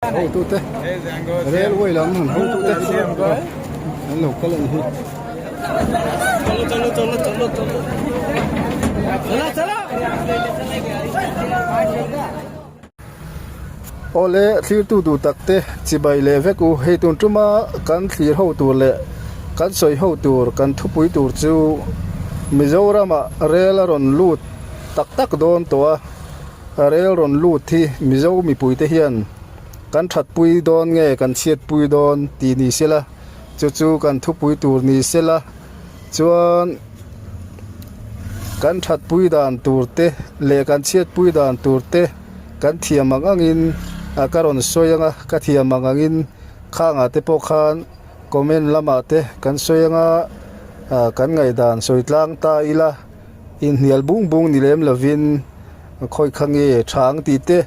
Hotute railway lam han hotute an lo kal a ni hi. Awle thlirtu duh tak te chibai leh vek u hei tun tuma kan thlir ho tur leh kan sawi ho tur kan thupui tur chu Mizoramah rel a rawn lut tak tak dawn tawh a. Rel rawn lut hi Mizo mipuite hian kan thatpui dawn nge kan chhiatpui dawn tih ni sela, chu chu kan thupui tur ni sela chuan kan thatpui dan tur te leh kan chhiatpui dan tur te kan thiam ang angin a ka rawn sawi ang a, ka thiam ang angin khangah te pawh khan comment lamah te kan sawi ang a, kan ngaihdan sawi tlang ta ila. Inhnial bung bung ni lem lovin khawi kha nge tha ang tih te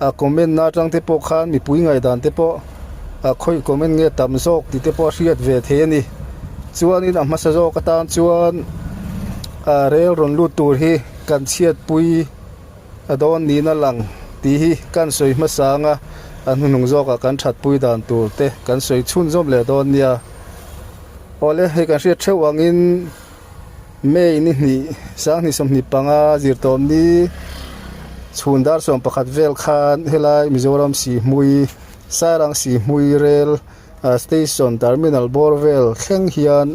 a comment na atang te pawh khan mipui ngaihdan te pawh a khawi comment nge tam zawk tih te pawh a hriat ve thei a ni. Chuanin a hmasa zawk atan chuan a rel rawn lut tur hi kan chhiatpui a dawn niin a lang tih hi kan sawi hmasa ang a, a hnuhnung zawkah kan thatpui dan tur te kan sawi chhunzawm leh dawn nia. Awle hei kan hriat theuh angin. May ni hnih sanghnih 25 zirtawm ni chhun dar 11 vel khan helai Mizoram Sihhmui Sairang Sihhmui rel station terminal bawr vel thleng hian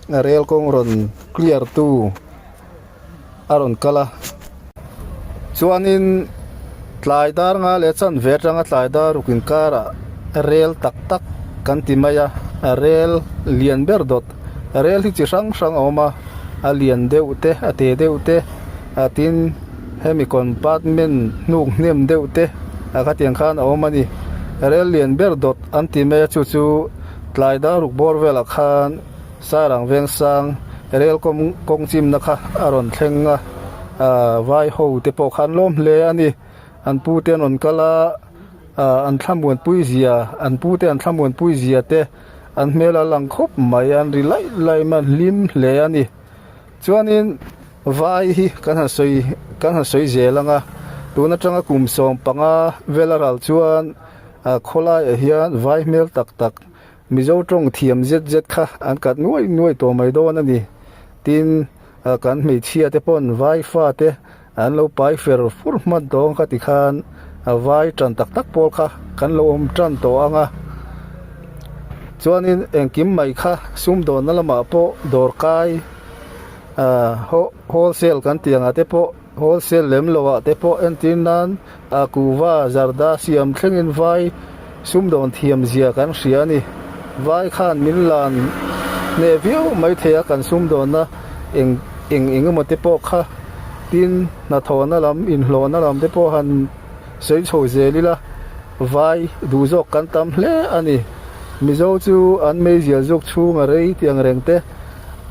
rel kawng rawn clear tu a rawn kal a chuanin tlai dar nga leh chanve atanga tlai dar ruk inkarah rel tak tak kan ti mai a rel lian ber dawt rel hi chi hrang hrang a awm a a lian deuh te a te deuh te a tin hemi compartment hnuk hnem deuh te a khatiang khan a awm a ni rel lian ber dawt an ti mai a chu chu tlai dar ruk bawr velah khan. Sairang Vengsang rel kawng kawng chimna kha a rawn thleng a, aaa vai ho te pawh kha an lawm hle a ni. An pu te an rawn kal a, aaa an thlamuanpui zia an pu te an thlamuanpui zia te an hmel a lang khawp mai a, an ri laih laih mai a, an hlim hle a ni. Chuanin vai hi kan han sawi kan han sawi zel ang a, tun atanga kum 15 vel a ral chuan ah khawlaiah hian vai hmel tak tak Mizo tawng thiam zet zet kha an kat nuai nuai tawh mai dawn a ni. Tin, kan hmeichhia te pawn vai fa te an lo pai fer fur hman tawh ang kha ti khan a vai tan tak tak pawl kha kan lo awm tan tawh ang a. Chuanin engkim mai kha sumdawnna lamah pawh dawrkai wholesale kan tih angah te pawh wholesale lem loh ah te pawh entir nan a kuhva zarda siam thlengin vai sumdawn thiam zia kan hria a ni. Vai khan min lan hneh viau mai thei a kan sumdawnna eng eng eng emaw te pawh kha tin hnathawhna lam inhlawhna lam te pawh han sawi chho zel ila vai duh zawk kan tam hle a ni. Mizo chu an meizial zuk chhung a rei tih ang reng te.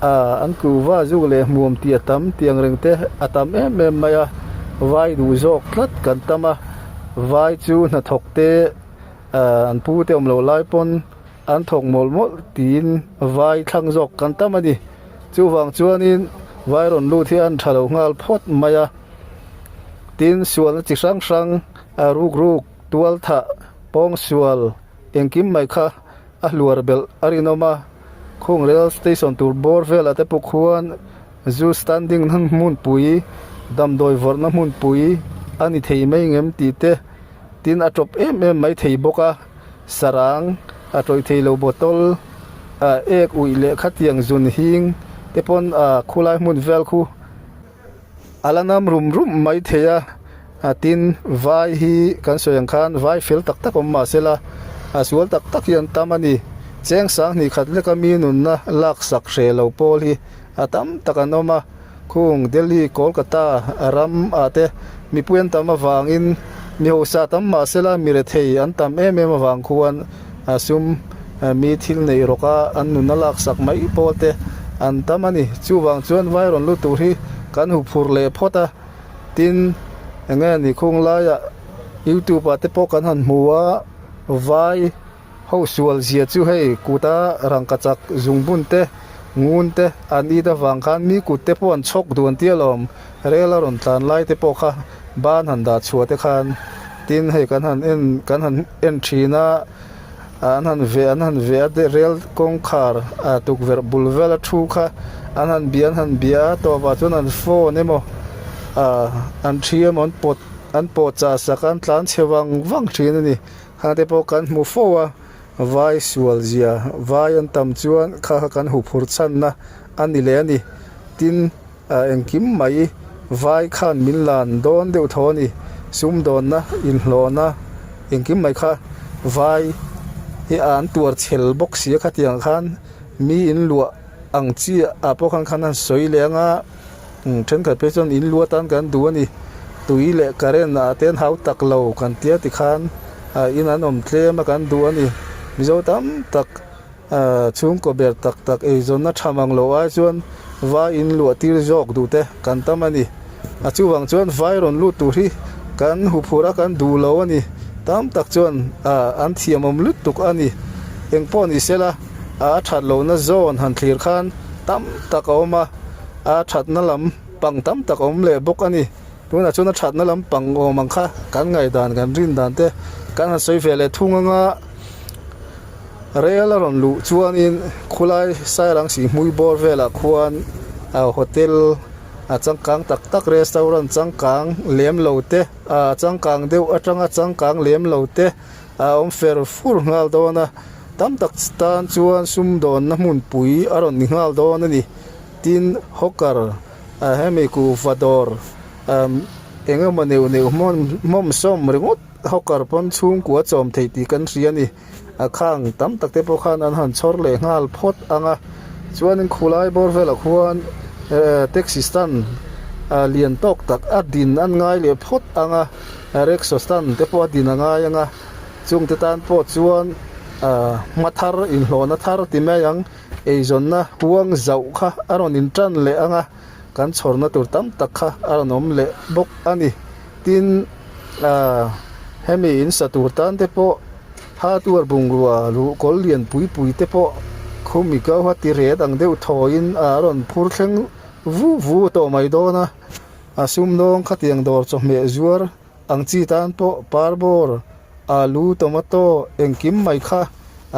Ah an kuhva zuk leh hmuam tih a tam tih ang reng te a tam em em mai a, vai duh zawk tlat kan tam a, vai chu hnathawk te ah an pu te awm loh lai pawn an thawk mawlh mawlh tiin vai thlang zawk kan tam a ni. Chuvang chuanin vai rawn lut hi an tha lo nghal phawt mai a, tin sualna chi hrang hrang a ruk ruk tual thah pawng sual engkim mai kha a hluar belh a rinawm a. Khung rel station tur bawr velah te pawh khuan zu standing na hmunpui damdawi vawrhna hmunpui a ni thei mai ngem tih te tin a tawp em em mai thei bawk a sarang a tawih thei lo bottle ah ek uih leh khatiang zun hing te pawn ah khulai hmun vel khu a la nam rum rum mai thei a a tin vai hi kan sawi ang khan vai fel tak tak awm mah sela a sual tak tak hi an tam a ni cheng sanghnih khat leka mi nunna lak sak hreh lo pawl hi a tam tak an awm a khung Delhi Kolkata ram ah te mipui an tam avangin mi hausa tam mah sela mi rethei an tam em em avang khuan a sum mi thil neih rawk a an nunna lak sak mai pawl te an tam a ni chuvang chuan vai rawn lut tur hi kan hu phur leh phawt a tin eng nge ni khung laiah youtube ah te pawh kan han hmu a vai ho sual zia chu hei kuta rangkachak zungbun te ngun te an it avang khan mi kut te pawh an chhawk duh an tia lawm rel a rawn tlan lai te pawh kha ban han dah chhuah te khan. Tin hei kan han en kan han en thin a an han veh an han veh a te rel kawngkhar ah tukverh bul vel a thu kha an han bia an han bia a tawpah chuan an phone emaw ah an thi emaw an pawt an pawh chah sak a an tlan chhe vang vang thin a ni khang te pawh kan hmu fo a vai sual zia vai an tam chuan kha kha kan huphurh chhanna a ni leh a ni tin. Ah engkim mai vai khan min lan dawn deuh tho a ni, sumdawnna, inhlawhna engkim mai kha vai hi an tuar chhel bawk si a khatiang khan mi in luah ang chi ah pawh khan khan an sawi leh anga thenkhat phei chuan in luah tan kan duh a ni, tui leh current ah te an hau tak lo kan tia tikhan ah in an awm tlem a kan duh a ni, mizo tam tak. Chhungkaw ber tak tak eizawnna tha mang loh ai chuan vai in luah tir zawk duh te kan tam a ni. A chuvang chuan vai rawn lut tur hi kan huphurh a kan duh lo a ni. Tam tak chuan an thiamawm lutuk a ni. Eng pawh ni sela a that lohna zawn han thlir khan tam tak a awm a, a thatna lam pang tam tak a awm leh bawk a ni. Tunah chuan a thatna lam pang awm ang kha kan ngaihdan kan rin dan te kan han sawi ve leh thung anga. Rel a rawn luh chuanin khulai Sairang Sihhmui bawr velah khuan hotel a changkang tak tak restaurant changkang lem lo te ah changkang deuh atanga changkang lem lo te a awm fer fur nghal dawn a, tam tak tan chuan sumdawnna hmunpui a rawn ni nghal dawn a ni. Tin, hawker hemi kuhva dawr eng emaw neuh neuh hmawm sawm ringawt hawker pawn chhungkua chawm theih tih kan hria a ni. A khang tam tak te pawh khan an han chhawr leh nghal phawt ang a, chuanin khulai bawr velah khuan taxi stand lian tawk tak a din an ngai leh phawt ang a, rickshaw stand te pawh a din a ngai ang a, chungte tan pawh chuan hma thar inhlawhna thar ti mai ang eizawnna huang zauh kha a rawn intan leh ang a, kan chhawrna tur tam tak kha a rawn awm leh bawk a ni. Tin hemi in sa tur tan te pawh hardware bungrua luh kawl lian pui pui te pawh khumi kau a ti ret ang deuh thawiin a rawn phur thleng vu vu tawh mai dawn a, a sumdawng khatiang dawr chawhmeh zuar ang chi tan pawh parbawr, alu, tomato engkim mai kha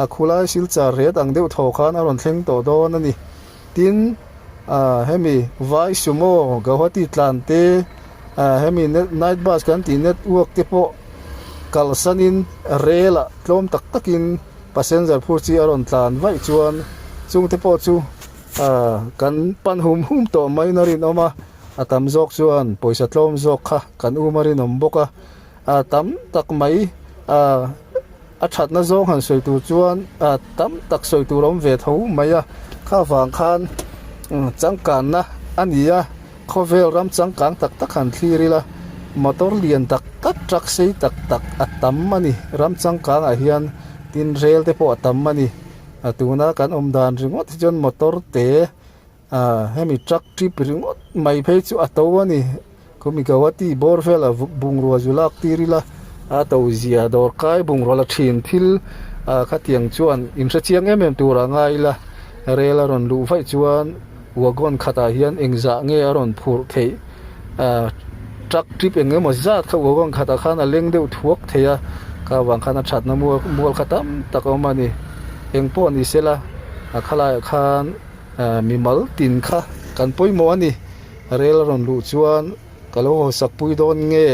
a khulai silchar ret ang deuh thaw khan a rawn thleng tawh dawn a ni. Tin, hemi vai sumo Guwahati tlan te, hemi night bus kan tih network te pawh kalsanin rel ah tlawm tak takin passenger phur chi a rawn tlan vaih chuan chungte pawh chu kan pan hum hum tawh maiin a rinawm a, a tam zawk chuan pawisa tlawm zawk kha kan um a rinawm bawk a. A tam tak mai a thatna zawng han sawi tur chuan tam tak sawi tur a awm ve tho mai a, kha vang khan changkanna a ni a, khawvel ram changkang tak tak han thlir ila motor lian tak tak truck sei tak tak a tam a ni, ram changkang ah hian tin rel te pawh a tam a ni, tuna kan awm dan ringawt hi chuan motor te. Ah hemi truck trip ringawt mai phei chu a to a ni khumi Guwahati bawr vela bungrua zu lak tir ila a to zia dawr kai bungrua la thin thil ah khatiang chuan in hre chiang em em tur a ngai ila rel a rawn luh vaih chuan wagon khatah hian engzah nge a rawn phurh theih ah truck trip eng emaw zat kha wagon khatah khan a leng deuh thuak thei a kha vang khan a thatna mual mual kha tam tak a awm a ni engpawh ni sela a khalaiah khan. Mimal tin kha kan pawimawh a ni. Rel a rawn luh chuan ka lo hawsak pui dawn nge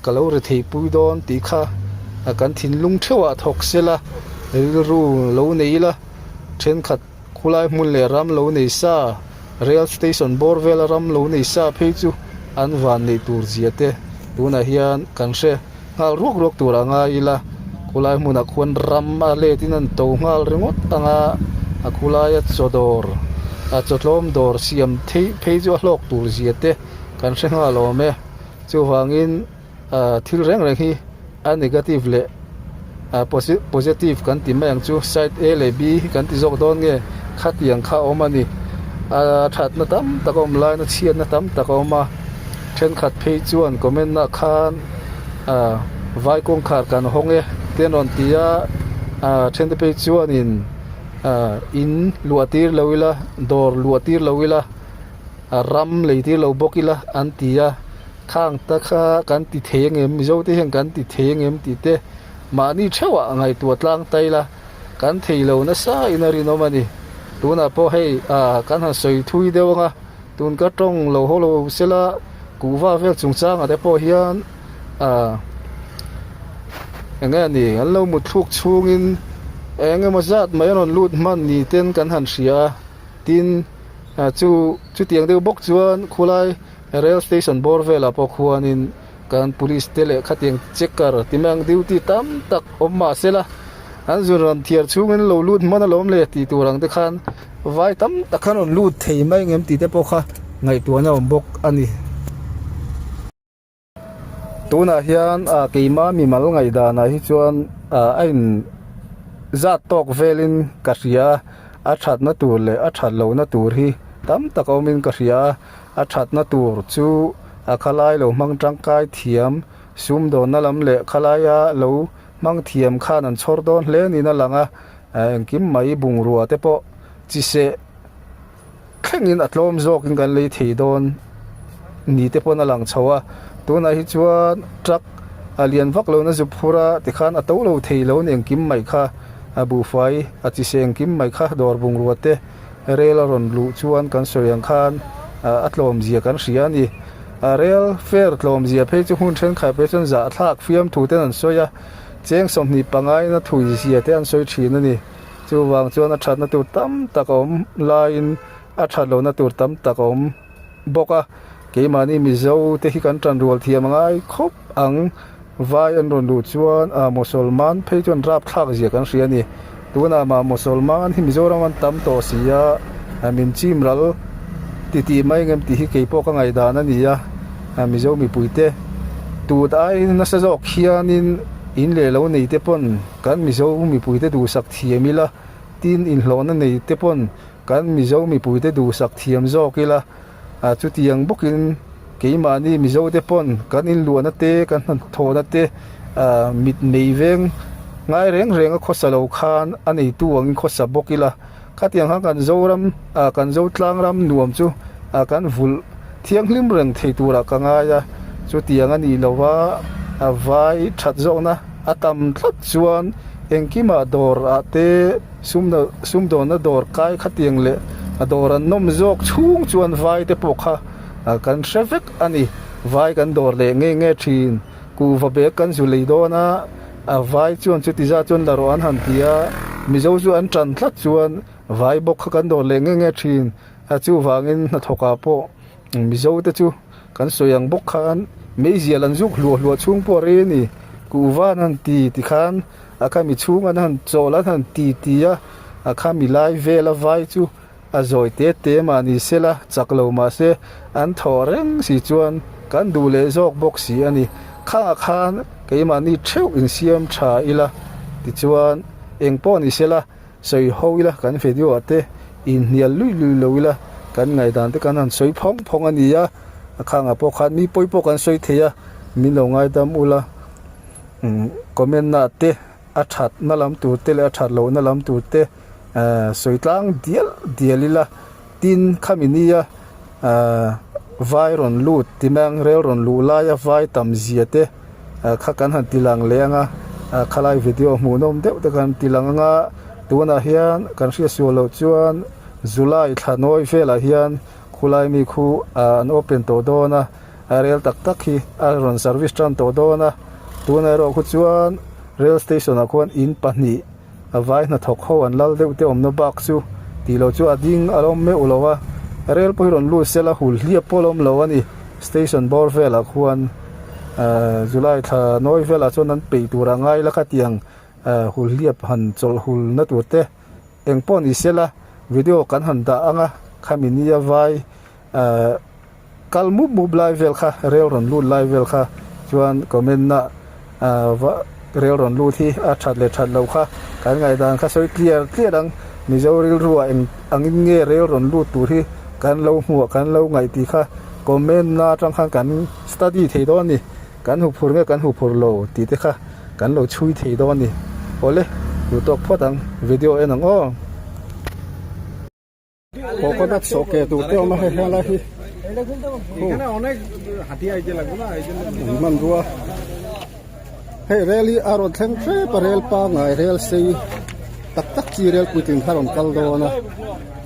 ka lo ri theih pui dawn tih kha kan thinlung theuhah thawk sela rilru lo nei ila thenkhat khulai hmun leh ram lo nei sa rail station bawr vela ram lo nei sa phei chu an van neih tur zia te tunah hian kan hre. Nghal ruak ruak tur a ngai ila khulai hmunah khuan ram a let in an to nghal ringawt ang a, a khulaia chaw dawr a chaw tlawm dawr siam theih phei chu a hlawk tur zia te kan hre nghal awm e. Chuvangin ah thil reng reng hi a negative leh ah positive kan ti mai ang chu side A leh B hi kan ti zawk dawn nge khatiang kha a awm a ni. A thatna tam tak a awm laiin a chhiatna tam tak a awm a. Thenkhat phei chuan comment ah khan ah vai kawngkhar kan hawng e te an rawn ti a, ah then te phei chuanin ah in luah tir lo ila dawr luah tir lo ila ram lei tir lo bawk ila an ti a. Khang ta kha kan ti thei angem, Mizo te hian kan ti thei angem tih te mahni theuhah ngaihtuah tlang ta ila kan thei lo nasa in a rinawm a ni. Tunah pawh hei ah kan han sawi thui deuh anga tun ka tawng lo haw lo sela kuhva vel chungchangah te pawh hian ah eng nge ni an lo mut thluk chhungin eng emaw zat mai a rawn lut hman ni ten kan han hria a tin ah chu chutiang deuh bawk chuan khulai. Rail station bawr velah pawh khuanin kan police te leh khatiang checker ti mai ang duty tam tak awm mah sela an zun rawn thiar chhungin lo lut hman alawm le tih tur ang te khan vai tam tak khan rawn lut thei mai ang em tih te pawh kha ngaihtuahna awm bawk a ni. Tunah hian ah keima mimal ngaihdanah hi chuan ah a in zat tawk velin ka hria a thatna tur leh a that lohna tur hi tam tak a awmin ka hria a. A thatna tur chu a khalai lo hmang tangkai thiam, sumdawnna lam leh khalaia lo hmang thiam khan an chhawr dawn hle niin a lang a, engkim mai bungrua te pawh chi seh thlengin a tlawm zawkin kan lei thei dawn ni te pawn a lang chho a, tunah hi chuan truck a lian vak lohna zu phur a tikhan a to lo thei lo ni engkim mai kha a buhfai a chi seh engkim mai kha dawr bungrua te. Rel a rawn luh chuan kan sawi ang khan a tlawm zia kan hria a ni. Rel fare tlawm zia phei chu hmun thenkhat phei chuan zahthlak fiamthu ten an sawi a, cheng 25 in a thui zia te an sawi thin a ni. Chuvang chuan a thatna tur tam tak a awm laiin a that lohna tur tam tak a awm bawk a. Keimahni Mizo te hi kan tanrual thiam a ngai khawp ang. Vai an rawn luh chuan ah Mosolman phei chuan rapthlak zia kan hria a ni. Tunah mah Mosolman hi Mizoram an tam tawh si a, min chim ral ti tih mai ngem tih hi kei pawh ka ngaihdan a ni a. Mizo mipuite tut aiin nasa zawk hianin in leh lo nei te pawn kan Mizo mipuite duhsak thiam ila, tin inhlawhna nei te pawn kan Mizo mipuite duhsak thiam zawk ila. A chutiang bawkin keimahni Mizo te pawn kan inluahna te kan hnathawhna te ah mit nei veng ngai reng reng a khawsa lo khan a neitu angin khawsa bawk ila khatiang khan kan Zoram ah kan Zotlang ram nuam chu ah kan vulh thianghlim reng thei turah ka ngai a chutiang a nih lova a vai that zawkna a tam tlat chuan engkimah dawr ah te. Sumdawnna dawr kai khatiang leh a dawr an nawm zawk chhung chuan vai te pawh kha kan hre vek a ni. Vai kan dawr leh nge nge thin. Kuhva bag kan zu lei dawn a, a vai chuan chuti zat chuan la rawh an han ti a, Mizo chu an tan tlat chuan vai bawk kha kan dawr leh nge nge thin. Chuvangin hnathawkah pawh Mizo te chu kan sawi ang bawk khan meizial an zuk hluah hluah chhung pawh a rei a ni. Kuhva an han ti tikhan A khami chhung an han chawl an han ti ti a, a khami lai vel a vai chu a zawi te te mah ni se la, chak lo mah se an thaw reng si chuan kan duh leh zawk bawk si a ni. Khangah khan keimahni theuh insiam tha ila tichuan eng pawh ni se la sawi ho ila kan video ah te inhnial luih luih lo ila kan ngaihdan te kan han sawi phawng phawng a ni a, a khangah pawh khan mi pawi pawh kan sawi thei a, min lo ngaidam ula. Comment na te a that na lam tur te leh a that loh na lam tur te ehh sawi tlang dial dial ila tin khami nia ehh vai rawn lut ti mai ang rel rawn luh laia vai tam zia te kha kan han ti lang leh anga khalai video hmuhnawm deuh te kan ti lang anga tunah hian kan hriatsual loh chuan July thla nawi velah hian khulai mi khu an open tawh dawn a. A rel tak tak hi a rawn service tan tawh dawn a, tunah erawh khu chuan rail station ah khuan in pahnih a vai hnathawk ho an lal deuh te awmna bak chu tih loh chu a ding a lawm meuh lo a, rel pawh hi rawn lut sela hul hliap pawh a lawm lo a ni, station bawr velah khuan ahh July thla nawi velah chuan an peih tur a ngai la khatiang ahh hul hliap han chawlh hul na tur te eng pawh ni sela video kan han dah ang a khami nia vai ahh. Kal mup mup lai vel kha rel rawn lut lai vel kha chuan comment na va rel rawn lut hi a that leh that loh kha kan ngaihdan kha sawi clear clear ang Mizo rilru ah eng angin nge rel rawn lut tur hi kan lo hmuh kan lo ngaih tih kha comment na atang khan kan study thei dawn a ni kan huphur nge kan huphur lo tih te kha kan lo chhui thei dawn a ni awle duh tawk phawt ang video en ang aw. Coconut sawh ke tur te a awm a hei helai hi. Hmanrua hei rel hi a rawn thleng hrep a rel pangai rel sei tak tak chi rel puitling kha a rawn kal dawn a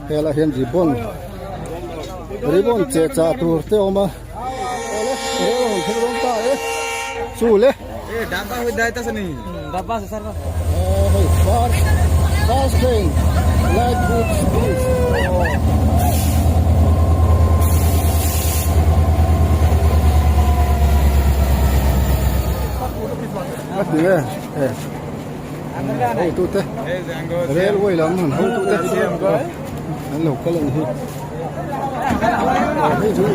helaiah hian ribbon ribbon cheh chah tur te a awm a rel a rawn thleng dawn ta e chu le. Hei fast fast train light goods please a ti nge e hotu te railway lam han hotu te an lo kal a ni hi hei chu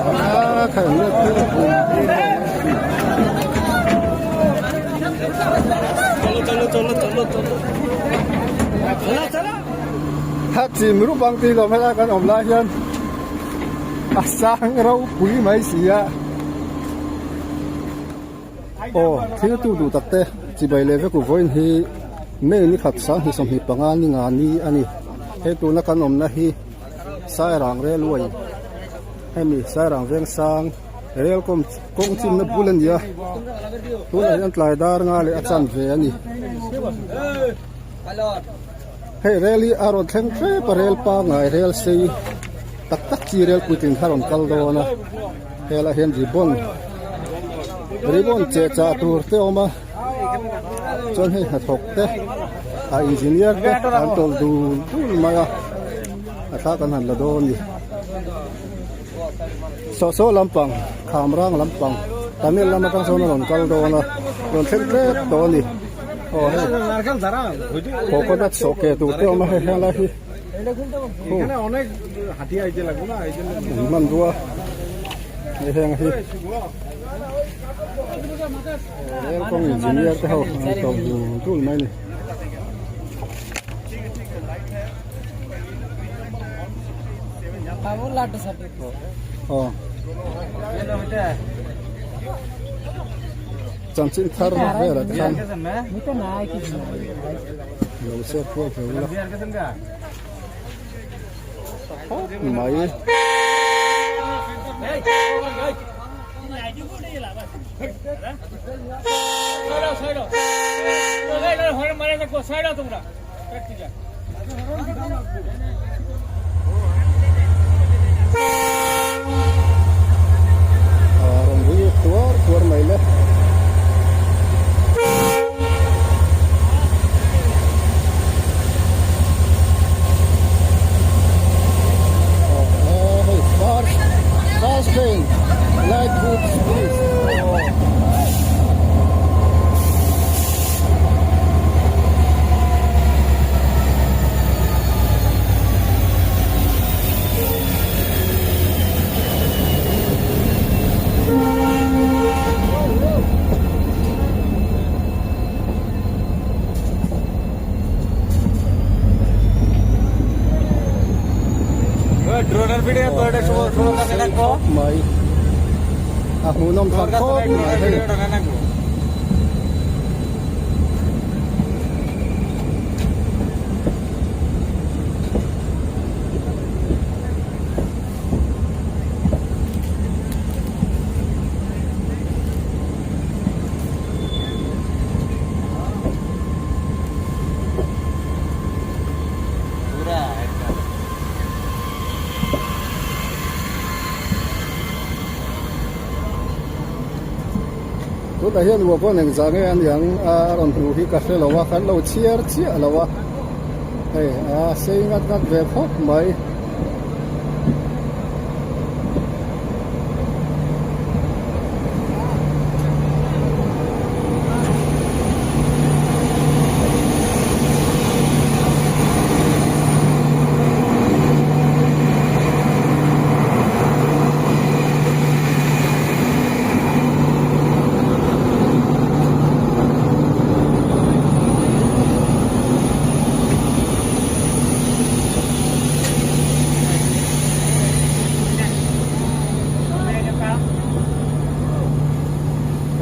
a kha an let Kha chim rup ang tih lawm helai kan awm lai hian a sang ropui mai si a aw thil tu duh tak te chibai leh vek u vawiin hi May ni khat sanghnih 25 ni nga ni a ni hei tuna kan awmna hi Sairang railway hemi Sairang Vengsang Rel kawng kawng chinna bul a ni a tunah hian tlai dar nga leh a chan ve a ni hei rel hi a rawn thleng hrep a rel pangai rel sei tak tak chi rel puitling kha a rawn kal dawn a helaiah hian ribbon ribbon cheh chah tur te a awm a chuan hei hnathawk te a engineer te an tawlh dul dul mai a a thla kan han la dawn a ni. Saw saw lampang kham rang lampang Tamil lam atang sawn a rawn kal dawn a rawn thleng tlek tawh a ni aw hei coconut sawh ke tur te a awm a hei helai hi an hmanrua hei heng hi rel kawng engineer te ho an tawp dul dul mai a ni. Chanchin thar velah te khan lo share kual ve ula khawp mai. Rawn ri tuar tuar mai le. Hei fast fast train light goods please. Mai a hmuhnawm thar khawp mai hei. Tunah hian uap pawn engzah nge a niang a rawn hmuh hi ka hre lo a kan lo chhiar chiah lo a hei a sei ngat ngat ve khawp mai.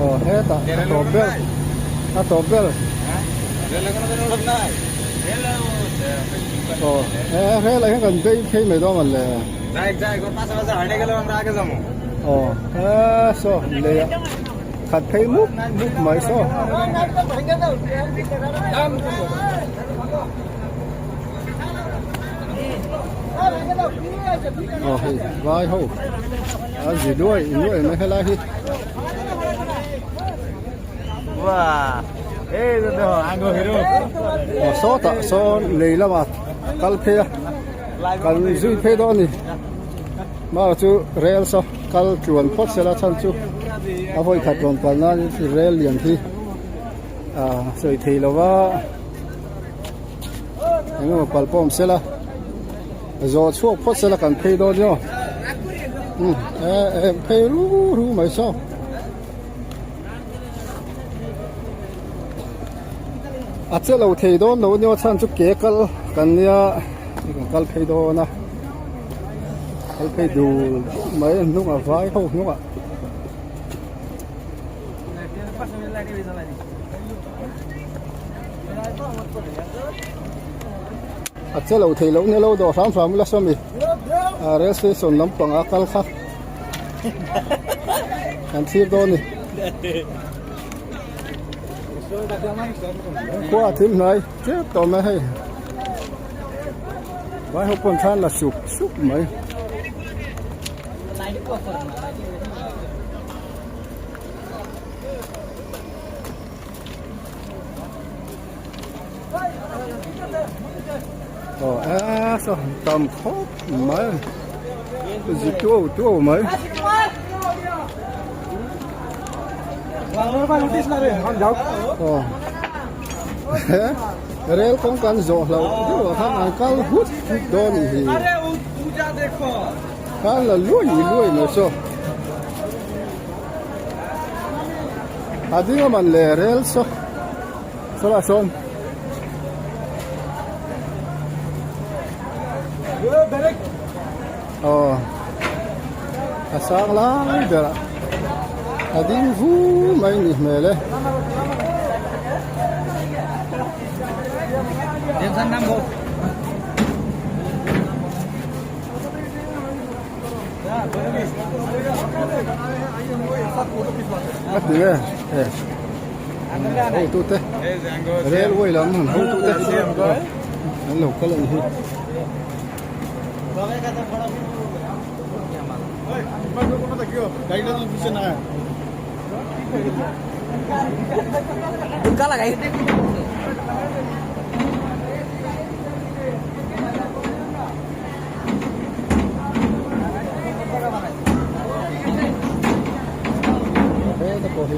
Aw hetah a tawp ber a tawp ber. Aw he rel ah hian kan bei phei mai dawn le. Aw he saw lei ah khat phei mup mup mai saw. Aw hei vai ho a zi duai nuai mai helai hi. Aw sawtah sawn lei lamah kal phei a kan zui phei dawn a ni mahse chu rel saw kal tluan phawt sela chhan chu a vawi khat rawn kal nan rel lian hi ah sawi thei lo va eng emaw pal pawh awm sela zawh chhuak phawt sela kan phei dawn nia umm eh phei ru ru mai saw. A che lo thei dawn lo ania chhan chu ke kal kan nia kan kal phei dawn a kal phei dul mai a hnungah vai ho hnungah. A che lo thei lo nia lo dawh hram hram ila sawmi rail station lampang a kal kha. Kan thlir dawn ni. Khua a thim hnai tep tawh mai hei. Vai ho pawn thlan la sup sup mai. Aw e saw tam khawp mai zi tuau tuau mai. Aw he rel kawng kan zawh hlauh deuh ah khan an kal hut hut dawn a ni hi khan la luai luai mai saw a ding a man le rel saw. Saw lah sawn. Aw a sang lai ber ah a ding vu mai ni hmel e. A ti nge he. Hotute railway lam han hotute an lo kal a ni hi. Heta pawh hi.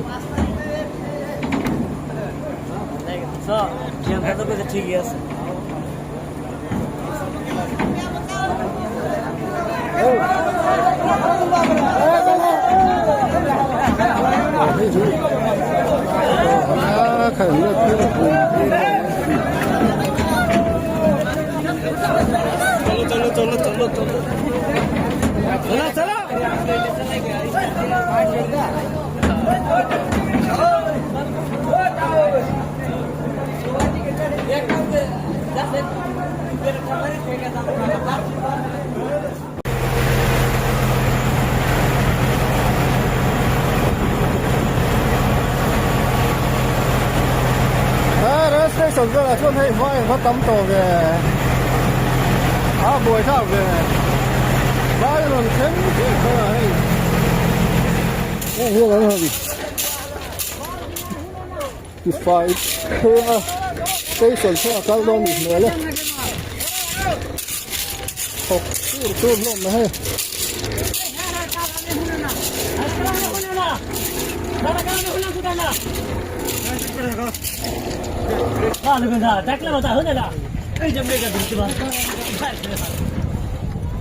Rail station velah chuan hei vai va tam tawh ve a buai thlak ve vai rawn thleng chiah kha hei heng hian an han tifai pheng a station thleng a kal dawn ni hmel e thawk tur tur hlawm mai hei.